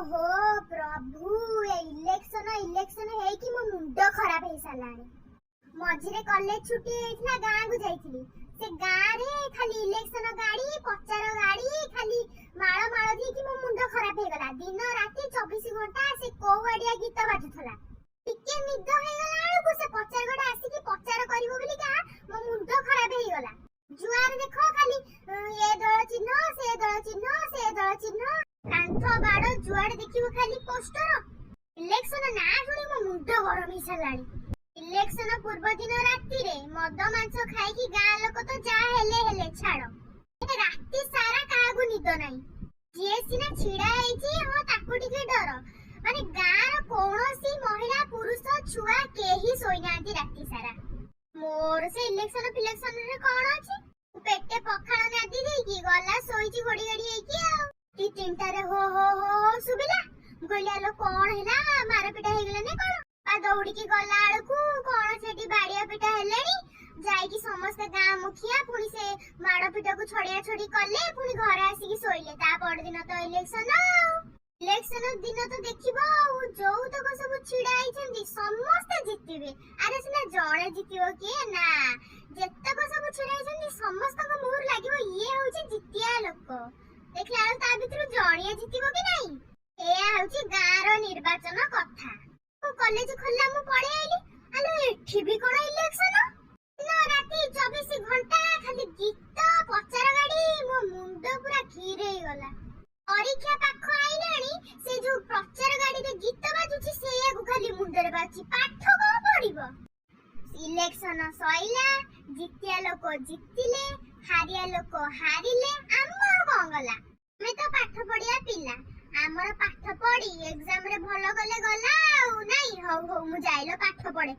ଓହୋ ପ୍ରଭୁ, ଏ election election ହେଇକି ମୋ ମୁଣ୍ଡ ଖରାପ ହେଇସାରିଲାଣି। ମଝିରେ କଲେଜ ଛୁଟି ହେଇଥିଲା, ଗାଁକୁ ଯାଇଥିଲି। ସେ ଗାଁରେ ଖାଲି ଇଲେକ୍ସନ ଗାଡି, ପ୍ରଚାର ଗାଡି, ଖାଲି ମାଳ ମାଳ ଦେଇକି ମୋ ମୁଣ୍ଡ ଖରାପ ହେଇଗଲା। ଦିନ ରାତି 24 ଘଣ୍ଟା ସେ କୋଉ ଆଡିଆ ଗୀତ ବାଜୁଥିଲା। ଟିକେ ନିଦ ହେଇଗଲା ବେଳକୁ ସେ ପ୍ରଚାର ଗାଡି ଆସିକି ପ୍ରଚାର କରିବ ବୋଲିକା ମୋ ମୁଣ୍ଡ ଖରାପ ହେଇଗଲା। ଯୁଆଡେ ଦେଖ ଖାଲି ଏ ଦଳ ଚିହ୍ନ, ସେ ଦଳ ଚିହ୍ନ, ସେ ଦଳ ଚିହ୍ନ। କାନ୍ଥ ବାଡ ଯୁଆଡେ ଦେଖିବ ଖାଲି ପୋଷ୍ଟର। ଇଲେକ୍ସନ ନାଁ ଶୁଣି ମୋ ମୁଣ୍ଡ ଗରମ ହେଇସାରିଲାଣି। ଇଲେକ୍ସନ ପୂର୍ବ ଦିନ ରାତିରେ ମଦ ମାଂସ ଖାଇକି ଗାଁ ଲୋକ ତ ଯାହା ହେଲେ ହେଲେ ଛାଡ, ଏ ରାତି ସାରା କାହାକୁ ନିଦ ନାହିଁ। ଯିଏ ସିନା ଛିଡା ହେଇଛି, ହଁ, ତାକୁ ଟିକେ ଡର। ମାନେ ଗାଁର କୌଣସି ମହିଳା, ପୁରୁଷ, ଛୁଆ କେହି ଶୋଇନାହାନ୍ତି ରାତି ସାରା। ମୋର ସେ ଇଲେକ୍ସନ ଫିଲେକ୍ସନରେ କଣ ଅଛି? ପେଟେ ପଖାଳ ନାଦି ଦେଇକି ଗଲା, ଶୋଇଛି ଘୋଡି ଘାଡି ହେଇକି। ଆଉ 3ଟାରେ ହୋ ହୋ ହୋ ହୋ ଶୁଭିଲା। ମୁଁ କହିଲି, ଆଲୋ, କଣ ହେଲା? ମାରପିଟା ହେଇଗଲା ନା କଣ? ଆ ଦୌଡିକି ଗଲା ବେଳକୁ କଣ ସେଠି ବାଡିଆ ପିଟା ହେଲେଣି। ଯାଇକି ସମସ୍ତେ ଗାଁ ମୁଖିଆ ପୁଣି ସେ ମାଡ ପିଟାକୁ ଛଡିଆ ଛଡି କଲେ, ପୁଣି ଘରେ ଆସିକି ଶୋଇଲେ। ତା ପରଦିନ ତ ଇଲେକ୍ସନ। ଆଉ ଇଲେକ୍ସନ ଦିନ ତ ଦେଖିବ ଆଉ ଯୋଉତକ ସବୁ ଛିଡା ହେଇଛନ୍ତି ସମସ୍ତେ ଜିତିବେ। ଆରେ, ସିନା ଜଣେ ଜିତିବ କିଏ ନା, ଯେତକ ସବୁ ଛିଡା ହେଇଛନ୍ତି ସମସ୍ତଙ୍କ ମୁହଁରୁ ଲାଗିବ ଇଏ ହଉଛି ଜିତିଆ ଲୋକ। ଦେଖିଲା ବେଳକୁ ତା ଭିତରୁ ଜଣିଏ ଜିତିବ କି ନାଇଁ। ଏଇଆ ହଉଛି ଗାଁର ନିର୍ବାଚନ କଥା। ମୁଁ କଲେଜ ଖୋଲିଲା, ମୁଁ ପଳେଇ ଆଇଲି। ଆଲୋ, ଏଠି ବି କଣ ଇଲେକ୍ସନ? ଦିନ ରାତି 24 ଘଣ୍ଟା ଖାଲି ଗୀତ, ପ୍ରଚାର ଗାଡି, ମୋ ମୁଣ୍ଡ ପୁରା ଘିରେଇ ଗଲା। ପରୀକ୍ଷା ପାଖ ଆଇଲାଣି, ସେ ଯୋଉ ପ୍ରଚାର ଗାଡିରେ ଗୀତ ବାଜୁଛି ସେଇଆକୁ ଖାଲି ମୁଣ୍ଡରେ ବାଜୁଛି। ପାଠ କଣ ପଢିବ? ଇଲେକ୍ସନ ସଇଲା, ଜିତିଆ ଲୋକ ଜିତିଲେ, ହାରିଆ ଲୋକ ହାରିଲେ, ଆମର କଣ ଗଲା? ଆମେ ତ ପାଠ ପଢିବା ପିଲା, ଆମର ପାଠ ପଢି ଏକ୍ସାମ ରେ ଭଲ କଲେ ଗଲା, ଆଉ ନାଇଁ। ହଉ ହଉ, ମୁଁ ଯାଇଲ ପାଠ ପଢେ।